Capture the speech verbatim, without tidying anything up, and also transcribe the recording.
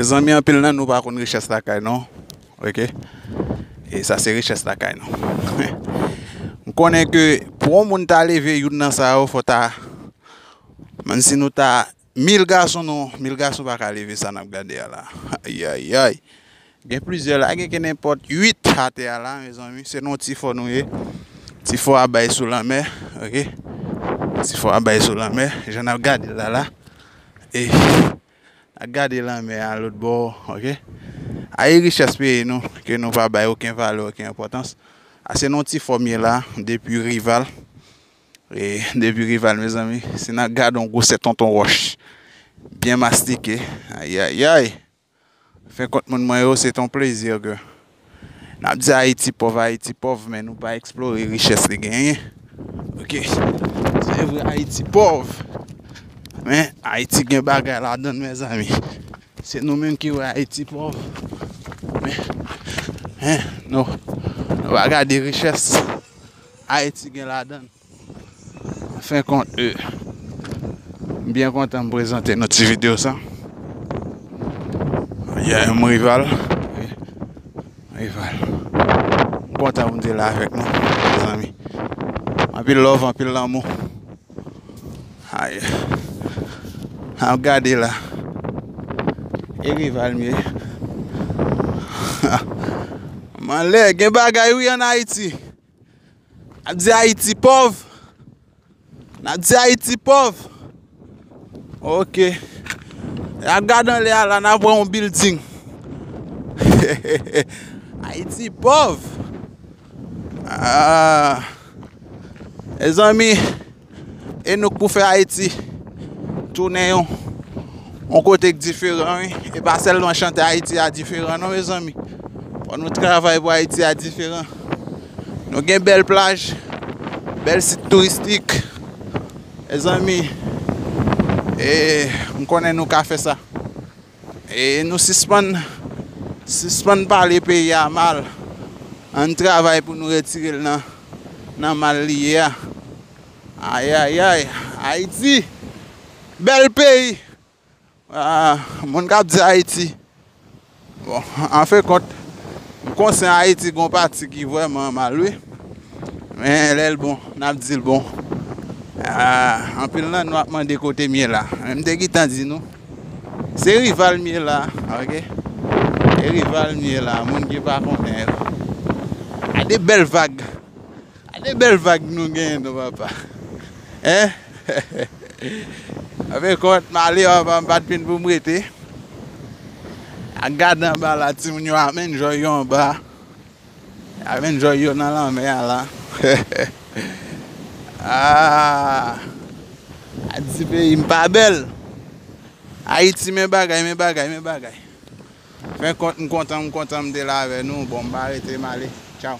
Zanmi, anpil nan nou pa konn richès lakay nou. Oke? E sa se richès lakay nou. M konnen ke pou yon moun ta leve youn nan sa yo, fò ta, menm si nou ta mil gason, non, mil gason pa ka leve sa n ap gade a la. Ayayay. Gen plizyè la, gen ke nenpòt uit atè a la, mezanmi. Se nan yon ti fò nou ye. Ti fò a bay sou lanmè, oke? Ti fò a bay sou lanmè, jan n ap gade l la la. E n ap gade lanmè a lòt bò, oke? A e richès peyi nou, ke nou pa bay okenn valè, okenn enpòtans. A se nan yon ti fò m ye la, depi Rival. E depi Rival, mezanmi, si n ap gade yon gwosè tonton wòch, byen mastike, ayayay. Fen kont moun mwen yo, se t on plezi ke n ap di Ayiti pòv, Ayiti pòv, men nou pa eksplore richès li genyen. Oke. Se vre, Ayiti pòv. Men Ayiti gen bagay ladan l, mezanmi. Se nou menm ki wè Ayiti pòv. Men, men, nou, nou pa gade richès Ayiti gen ladan l. An fen kont, e, m byen kontan m prezante nou ti videyo sa. Yeah, m Rival. Rival. M kontan pou m te la avèk nou, mezanmi. Anpil love, anpil lanmou. Ay. N ap gade la. E Rival m ye. Manlè, gen bagay wi ann Ayiti. N ap di Ayiti pòv. N ap di Ayiti pòv. Oke. N ap gade anlè a la, n ap wè yon bilding. Ayiti pòv. Ah. Mezanmi, e nou k pou fè Ayiti tounen yon, yon kote k diferan, wi. E pa sèlman chante Ayiti a diferan, non, mezanmi. Fò nou travay pou Ayiti a diferan. Nou gen bèl plaj, bèl sit touristik. Mezanmi, e, m konnen nou ka fè sa. E nou sispann, sispann pale peyi a mal. Ann travay pou nou retire l nan, nan mal li ye a. Ayayay, Ayiti, bèl peyi. Ah, moun k ap di Ayiti. Bon, an fen kont, m konsyan Ayiti gon pati ki vrèman mal, wi. Men lè l bon, n ap di l bon. Ah, anpil nan nou ap mande kote m ye la. Men m te gentan di nou. Se Rival m ye la, oke? Se Rival m ye la, moun ki pa konnen yo. Gade bèl vag. Gade bèl vag nou genyen non, papa. Hein? An fen kont, m ale anba, m pa t vin pou m rete. A gade anba la, timoun yo ap enjoy yo anba. Ap enjoy yo nan lanmè a la. Ah! A di peyi m pa bèl. Ayiti, men bagay, men bagay, men bagay. Fen kont, m kontan, m kontan m te la avè nou. Bon, m pa rete, m ale. Tchaw.